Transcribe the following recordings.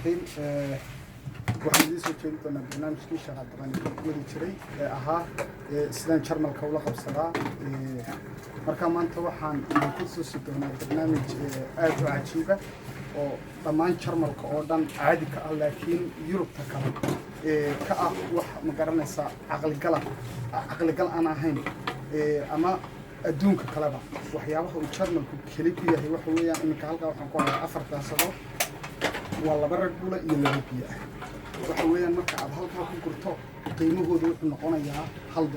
Raxiim. Waxaan idiin soo jeedin doonaa barnaamijkii shaqadabani wadi jiray ee ahaa sidaan Jarmalka ula qabsadaa. Marka maanta waxaan idinku tusi doonaa barnaamij aad u cajiiba oo dhammaan Jarmalka oo dhan caadi ka ah, laakiin Yurubta kale ka ah wax, ma garanaysaa, caqligala caqligal aan ahayn ama adduunka kaleba. Waxyaabaha uu Jarmalku keli ku yahay waxa weeyaan, iminka halkaa waxaan ku hayaa afar daasadood, waa laba Red Bull ah iyo laba biyo ah. Waxa weeyaan, marka aad halkaa ku gurto, qiimahooda wuxuu noqonayaa $1.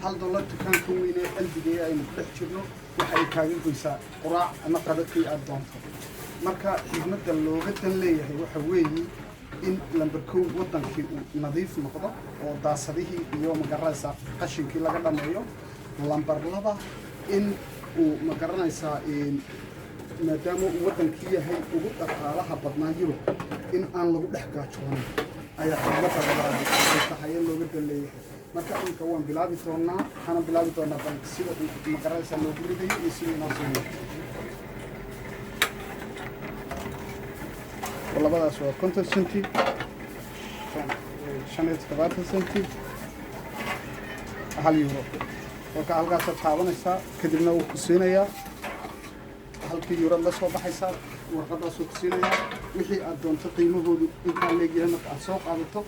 $1 dukaanka weyne Aldiga ee aynu ku dhex jirno waxa ay kaaga goysaa quraac ama qadakii aad doonto. Marka xigmadda looga dan leeyahay waxa weeye in lamber kow waddankii uu nadiif noqdo oo daasadihii iyo, magaranaysaa, qashinkii laga dhameeyo. Lamber laba, in uu, ma garanaysaa, maadaama uu waddankii yahay ugu dhaqaalaha badnaa Yurub, in aan lagu dhex gaajoonin ayaa xigmadda labaad ay tahay in looga dan leeyahay. Marka iminka waan bilaabi doonaa, waxaana bilaabi doonaa bal sida uu, ma garanaysaa, loogu ridayo iyo sida inoo sameeyo. Labadaas waa 50 centi, 75 centi, €1. Kolka halkaasaad taabanaysaa, kadibna wuu ku siinayaa halkii yuurad la soo baxaysaa, warqadaasuu ku siinayaa wixii aad doonto qiimahoodu intaa leegyahay. Marka aad soo qaadato,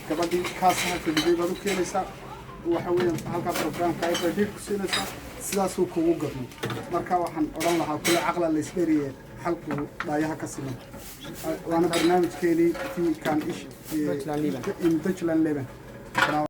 gabadhii kaasaha fadhiday baad u keenaysaa. Waxa weeyaan halkaa programka ay bay ku siinaysaa, sidaasuu kugu gadmo. Marka waxaan odhan lahaa, kule caqla laysdheriye, xalku dhaayaha ka siman. Waana barnaamijkeenii fi kan ish Deutschland leben. In Deutschland leben.